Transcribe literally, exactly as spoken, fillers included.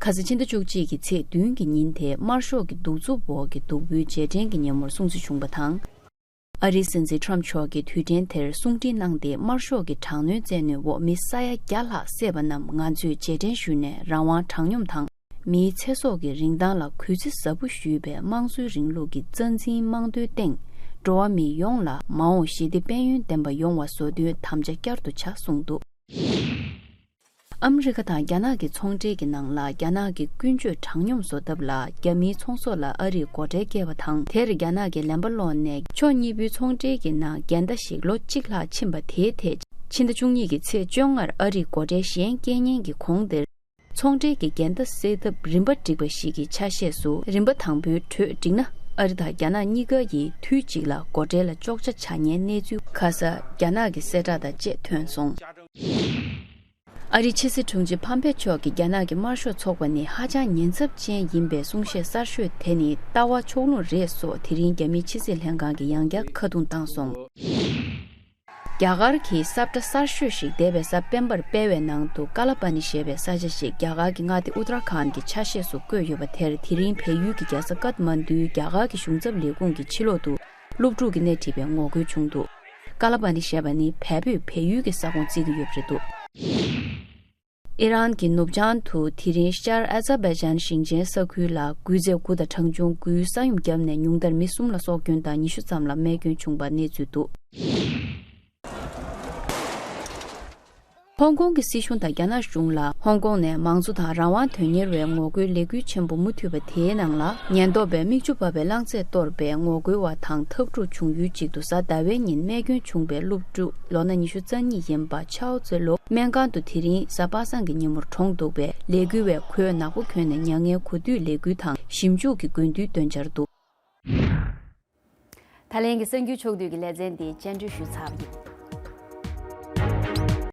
ཁ་སང་ཕྱི་ཟླ་བཅུ་གཅིག་གི་ཚེས་བདུན་གྱི་ཉིན་དེ་དམར་ཤོག་གི་གདུག་རྩུབ་འོག་གི་སྡུག་པོའི་རྗེས་དྲན་གྱི་ཉིན་མོར་སྲུང་བརྩི་བྱུང་བ་དང་། ཨ་རིའི་སྲིད་འཛིན་ཁྲོམ་མཆོག་གིས་དུས་དྲན་དེར་གསུང་འཕྲིན་གནང་སྟེ། དམར་ཤོག་གི་དྲག་གནོན་བཙན་གནོན་འོག་མི་ས་ཡ་བརྒྱ་ལྷག་བསད་པ་རྣམས་ང་ཚོས་རྗེས་དྲན་ཞུས་ནས། རང་དབང་དྲང་སྙོམས་དང་མིའི་ཚེ་སྲོག་གི་རིན་ཐང་ལ་གུས་བརྩི་ཟབ་པོ་ཞུས་པའི་དམངས་གཙོའི་རིང་ལུགས་ཀྱི་རྩ་འཛིན་རྨང་རྡོའི་སྟེང་འགྲོ་བ་མི་ཡོངས་ལ་མ་འོངས་ཞི་བདེ་དཔལ་ཡོན་ལྡན་པ་ཡོང་བ་བཟོ་རྒྱུའི་དམ་བཅའ་བསྐྱར་དུ་བྱ་གསུངས་འདུག། ཨ་མི་རི་ཀ་དང་རྒྱ་ནག་གི་ཚོང་འབྲེལ་གྱི་ནང་ལ་རྒྱ་ནག་གི་ཀུན་སྤྱོད་དྲང་སྙོམས་བཟོ་ཐབས་ལ་རྒྱ་མིའི་ཚོང་ཟོག་ལ་ཨ་རིས་སྒོ་ཁྲལ་བཀལ་བ་དང་། དེར་རྒྱ་ནག་གིས་ལན་པ་སློག་ནས་ཕྱོགས་གཉིས་པོའི་ཚོང་འབྲེལ་གྱི་ནང་འགལ་ཟླ་ཞིག་ལོ་གཅིག་ལྷག་ཕྱིན་པ་དེའི་ཐད། ཕྱི་ཟླ་བཅུ་གཉིས་ཀྱི་ཚེས་བཅོ་ལྔར་ཨ་རིས་སྒོ་ཁྲལ་གཞན་བཀལ་ཉེན་གྱི་གོང་དེར། ཚོང་འབྲེལ་གྱི་འགལ་ཟླ་སེལ་ཐབས་རིམ་པ་བསྒྲིགས་པ་ཞིག་གི་ཆ་ཤས་སུ། རིམ་པ་དང་པོའི་གྲོས་བསྒྲིགས་ན། ཨ་རི་དང་རྒྱ་ནག་གཉིས་ཀ་ཡིས་དུས་གཅིག་ལ་སྒོ་ཁྲལ་ལ་གཅོག་ཆ་བྱ་ཉེན་གནས་ཚུལ་ཁ་ས་རྒྱ་ནག་གི་གསལ་བསྒྲགས་དང་བཅས་ཐོན་སོང་། ཨ་རིའི་ཕྱི་སྲིད་དྲུང་ཆེ་ཕམ་པེ་མཆོག་གིས་རྒྱ་ནག་གི་དམར་ཤོག་ཚོགས་པ་ནི་ཧ་ཅང་ཉེན་ཚབས་ཅན་ཡིན་པའི་གསུང་བཤད་གསར་ཤོས་དེ་ནི་ལྟ་བ་ཕྱོགས་ལྷུང་རེད་སོགས། དེ་རིང་རྒྱ་མིའི་ཕྱི་སྲིད་ལྷན་ཁང་གིས་ཡང་བསྐྱར་ཁ་རྡུང་བཏང་སོང་། རྒྱ་གར་གྱི་ས་བཀྲ་གསར་ཤོས་ཤིག་འདས་པའི་གཟའ་སྤེན་པར་སྤེལ་བའི་ནང་དུ། ཀ་ལ་པ་ནི་ཞེས་པའི་ས་ཆ་ཞིག་རྒྱ་གར་གྱི་མངའ་སྡེ་ཨུ་ཏར་ཁཱན་གྱི་ཆ་ཤས་སུ་བཀོད་ཡོད་པ་དེར། དེ་རིང་བལ་ཡུལ་གྱི་རྒྱལ་ས་ཀཏ་མན་ཌུའི་རྒྱ་གར་གྱི་གཞུང་ཚབ་ལས་ཁུངས་ཀྱི་ཕྱི་ལོག་ཏུ་སློབ་ཕྲུག་གིས་སྣེ་ཁྲིད་པའི་ངོ་རྒོལ་བྱུང་འདུག། ཀ་ལ་པ་ནི་ཞེས་པ་ནི་བལ་པོས་བལ་ཡུལ་གྱི་ས་ཁོངས་བརྩི་གི་ཡོད་པ་རེད་འདུག། ཨི་རན་གྱི་ནུབ་བྱང་དུ་དེ་རིང་ཤར་ཨ་ཛར་བྷའི་ཇན་ཞིང་ཆེན་ས་ཁུལ་ལ་འགུལ་རྫས་དགུ་དང་གྲང་ཆུང་དགུའི་ས་ཡོམ་བརྒྱབ་ནས། ཉུང་མཐར་མི་གསུམ་ལ་སྲོག་སྐྱོན་དང་ཉི་ཤུ་ཙམ་ལ་རྨས་སྐྱོན་བྱུང་བ་གནས་ཚུལ་འདུག། ཧོང་ཀོང་གི་སྲིད་གཞུང་དང་རྒྱ་ནག་གཞུང་ལ། ཧོང་ཀོང་ནས་མང་གཙོ་དང་རང་དབང་དོན་གཉེར་བའི་ངོ་རྒོལ་ལས་འགུལ་ཆེན་པོ་མུ་མཐུད་པ་དེའི་ནང་ལ། ཉེན་རྟོག་པས་མིག་ཆུ་འབབ་པའི་རླངས་རྫས་གཏོར་བའི་ངོ་རྒོལ་བ་དང་འཐབ་འཁྲུག་བྱུང་ཡུལ་གཅིག་ཏུ། གཟའ་ཟླ་བའི་ཉིན་རྨས་སྐྱོན་བྱུང་བའི་སློབ་ཕྲུག་ལོ་ན་ཉི་ཤུ་རྩ་གཉིས་ཡིན་པ་ཆའོ་ཙེ་ལོ། སྨན་ཁང་དུ་དེ་རིང་གཟའ་པ་སངས་ཀྱི་ཉིན་མོར་གྲོངས་འདུག་པས། ལས་འགུལ་བས་གོས་ནག་པོ་གྱོན་ནས་མྱ་ངན་གོ་དུས་ལས་འགུལ་དང་ཞིབ་འཇུག་གི་དགོས་འདུན་བཏོན་འཆར་འདུག། ད་ལན་གྱི་གསར་འགྱུར་ཕྱོགས་བསྡུས་ཀྱི་ལེ་ཚན་འདི་བཅར་འདྲི་ཞུས་ཚར་བ་ཡིན།